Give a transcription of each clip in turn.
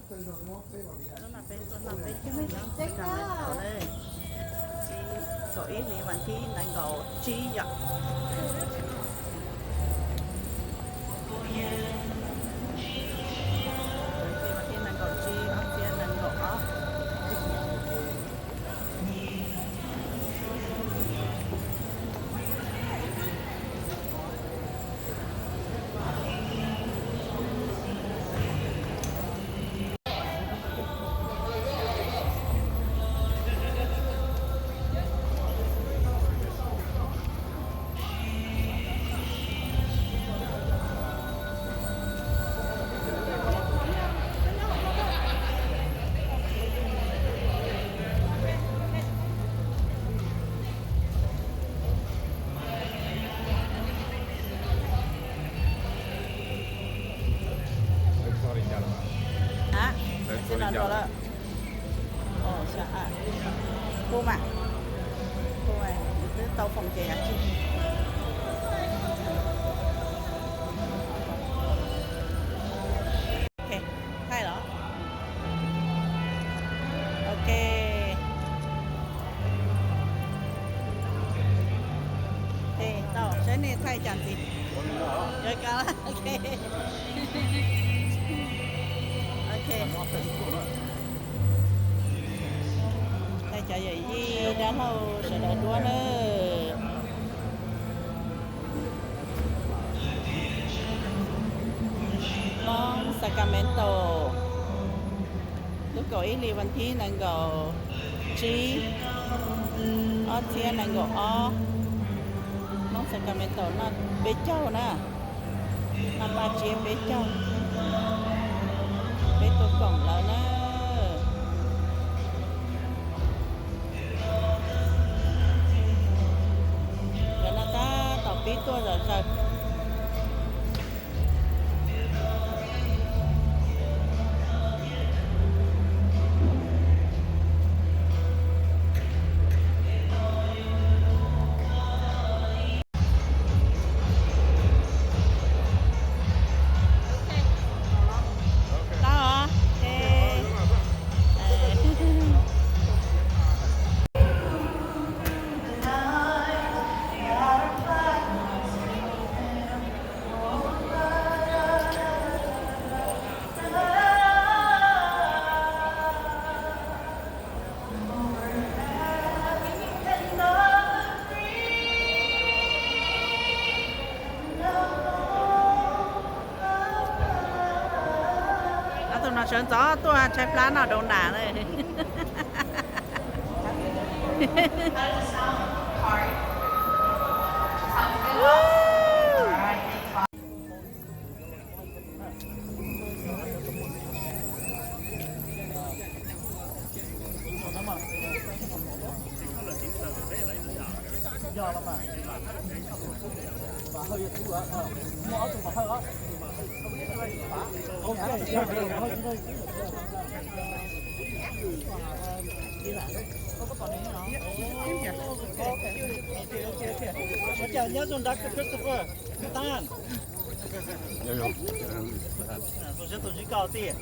Lub no peb tuaj noj peb caug nyob Sacramento na, ib, kaum ib hli vas thib nees nkaum tsib yom. Kaum ib hli vas thib nees nkaum tsib, ob txhiab nees nkaum ob. Hab, xib no dua lawm. Kuj mas, kuj mas, twb tau foom ces yog tsis. Ok, thaij los? Ok. Ok, tau, saib nej thaij cas ntxiv. Yuav kav, ok. Ok. Thaij cov yawm yij dab laug sawv daws duab nawb. Hmoob Sacramento, lub kaum ib hli vas thib nees nkaum tsib, ob txhiab nees nkaum ob. Hmoob Sacramento noj peb caug na, noj paj tsiab peb caug, peb tuaj koom lawv na. Lawv noj tab tom pib tuaj zom zaws. Tau os. Ob tug no sawv ntxov tuaj tshaib plab noj donas na. Nyob zoo dab Christopher, Tan. Tus siab tus ntsib koj tiag.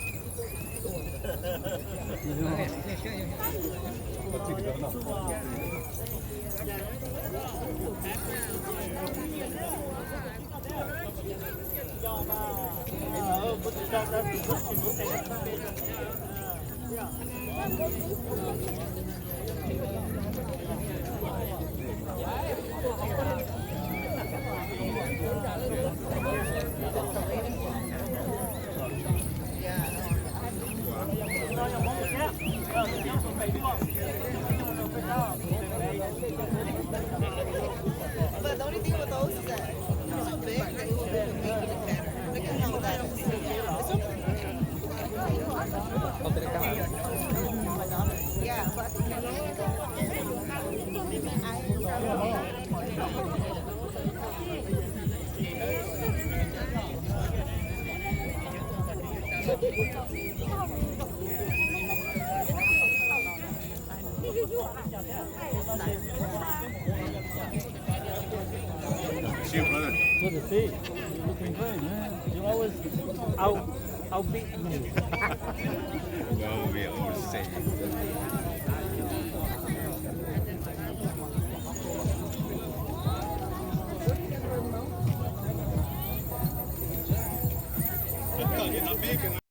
But the only thing with those is that they're so big that it would make it look better. Look at how that is. It's okay. Yeah, but I think that Good to see you. You're looking great, man. You always out. I'll be. No, we oversay.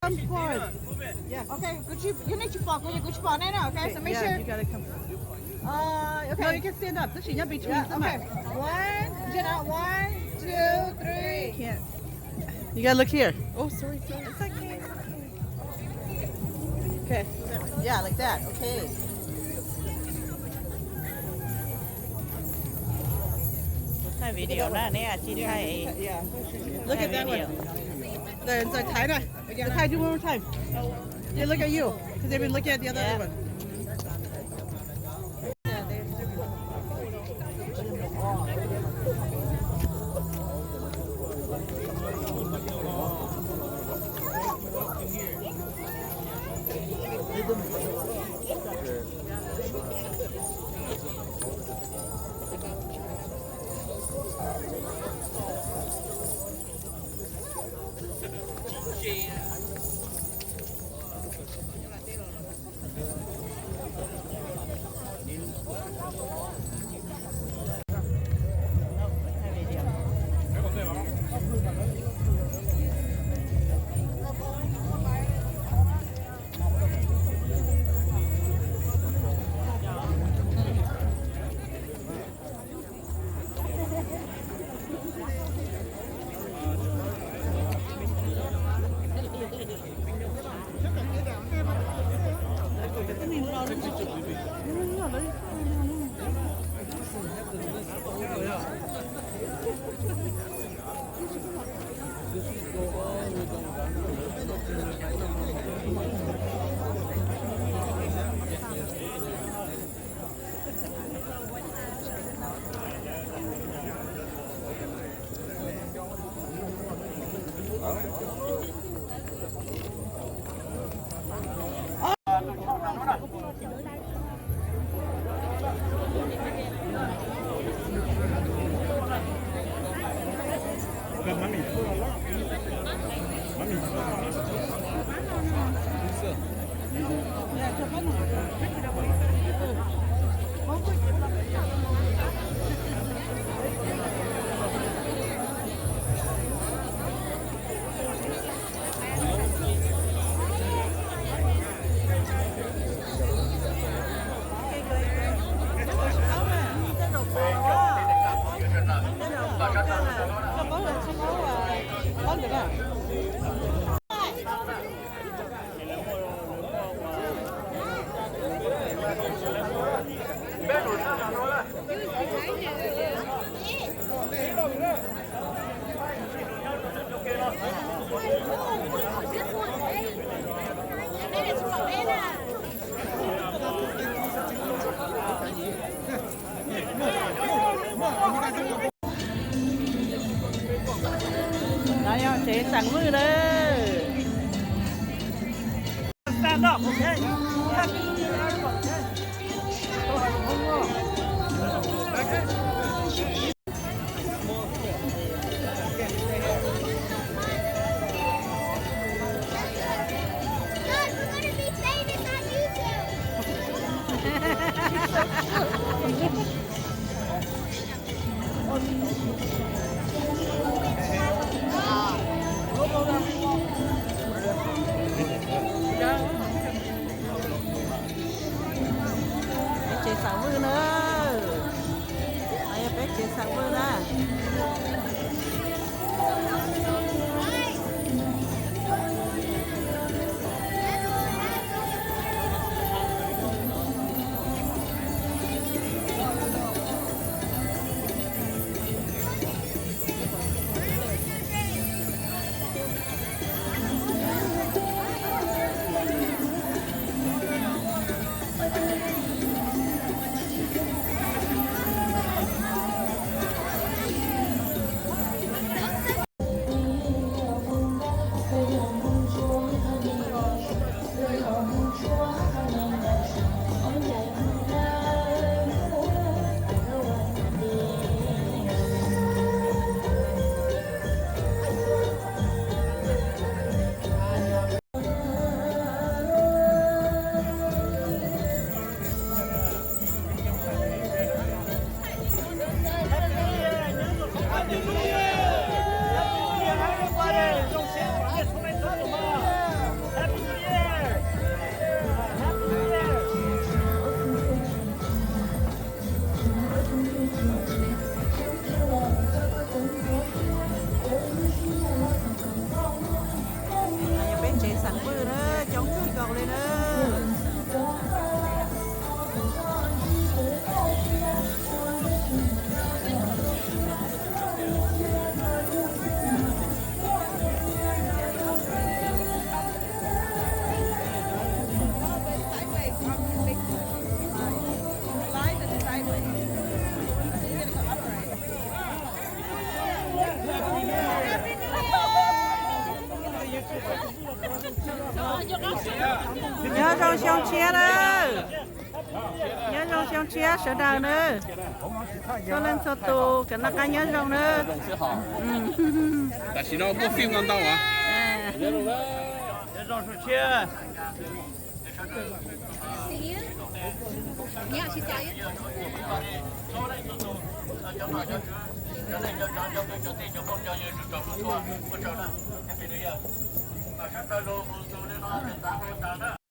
Come forward. Yeah. Okay, kuv tsis, you need to fall, kuv, kuv tsis pom nej na, okay, so make sure. You gotta come. Uh, okay. No, you can stand up. Tab sis nyob between. Yeah, okay. One, Jenna, one, two, three. Can't. You gotta look here. Oh, sorry, sorry. It's okay. Okay. Yeah, like that. Okay. Thaij video na, neb tsis thaij. Yeah. Look at that one. The, the Thai na. The Thai, do one more time. They look at you, 'cause they've been looking at the other one. No yog tsev xeem Vwj na. Peb tsev xeem Vwj na. Peb tsev xeem Vwj na. Li na. Nyob zoo xyoo tshiab na. Nyob zoo xyoo tshiab sawv daws na. Txhua leej txhua tus kom noj qab nyob zoo na. Tam sim no muaj fij ntau ntau. Nyob zoo xyoo tshiab.